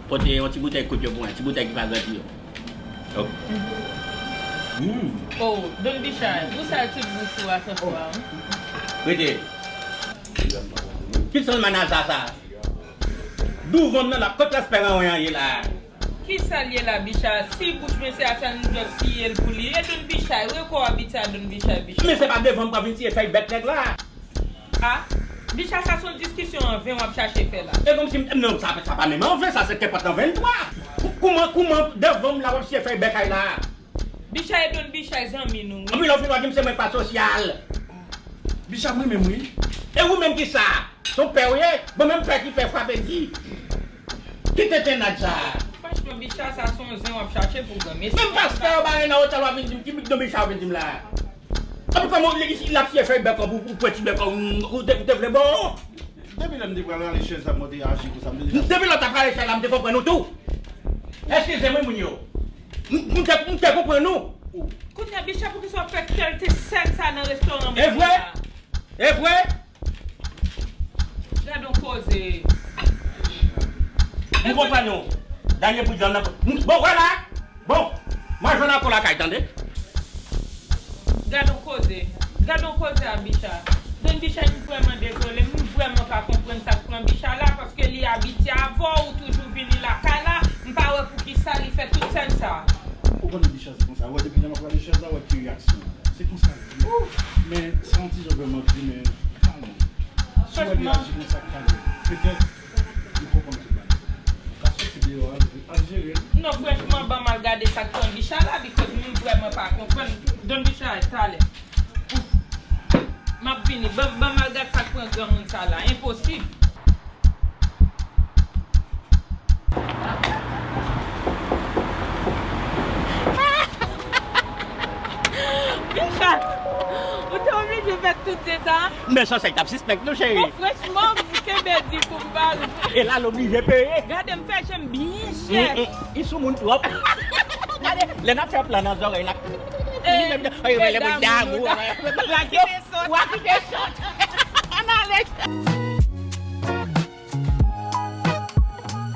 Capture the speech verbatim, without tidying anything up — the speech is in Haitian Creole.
Pote yon ti boutèy kout yo pou mwen, ti boutèy ki pa grandi yo. Ok. Mm. Oh, Don Bicha, ou sal tout bouch ou a sòs ou a, wi. Rete. Ki sann manaza sa? Douvan m nan la, kot lespè ranwen an ye la? Ki sa l ye la, Bicha? Si bouch mesye a sa, nou just siye l pou li. E Don Bicha, rekò abitye a Don Bicha, Bicha. Men se pa devan m pral vin siye fèy bèk nèg la. A, Bicha, sa se yon diskisyon an ven w ap chache fè la. E kòmsi m, non, sa, sa pa menm an ven, sa se kenpòt an venntwa. Kouman, kouman devan m la w ap siye fèy bèk ay la? Bicha e Don Bicha zanmi nou, wi. Anpi lè w fin w a di m se mwen k pa sosyal. Bicha mwen menm wi. E ou menm ki sa? Se yon pè w ye? Bon, menm pè ki pè frape di. Ki tentennad sa? Franchman, Bicha, sa se yon zen w ap chache pou granmesi. Menm pastè yo bare nan otèl w ap vin di m, ki Don Bicha w vin di m la? Anpi kòman w li, li ap siye fèy bèk ou, ou pwenti bèk ou, ou te, ou te vle bon? Depi lè m te pral rale chèz la, mwen te aji konsa, m te deja. Depi lè w t ap rale chèz la, m te konprann ou tou. Eskize mwen, moun yo. M, m te, m te konprann ou. Kounye a, Bicha, poukisa w ap fè kèlte sèn sa nan restoran mwen la? E vre? E vre? Gad on koze. M konprann ou. Dènye bout vyann nan. Bon, wè la. Bon, mwen jwenn akò lakay, tande. Gad on koze. Gad on koze a Bicha. Don Bicha, m vrèman dezole. M vrèman pa konprann sa k pran Bicha la, paske li abitye avè w, ou toujou vini lakay la. M pa wè poukisa li fè tout sèn sa. Ou konnen Bicha se konsa. Wè, depi lè m ap rale chèz la, wè ki reyaksyon. Se konsa li ye. Men, se yon ti jan vrèman gri, men kalm. Si w wè li aji konsa, kalm. Petèt, li konprann tout bagay. Ou ka soti deyò, al, al jere l. Non, franchman, ban m al gade sa k pran Bicha la, because m vrèman pa konprann. Don Bicha, talè. M ap vini. Ban, ban m al gade sa k pran granmoun sa la. Enposib. Bicha, ou te oblije fè tout zen sa? Men sa, sa t ap sispèk nou, cheri. Bon, franchman, m kenbe di pou m pa ri. E la, l oblije peye. Gade m fè je m byen chèch. Li sou moun twòp. Gade, lè n ap fè plan nan zòrèy la. Li menm, ay, rele mwen damou. Wa kite sòt. Wa kite sòt. Ann ale.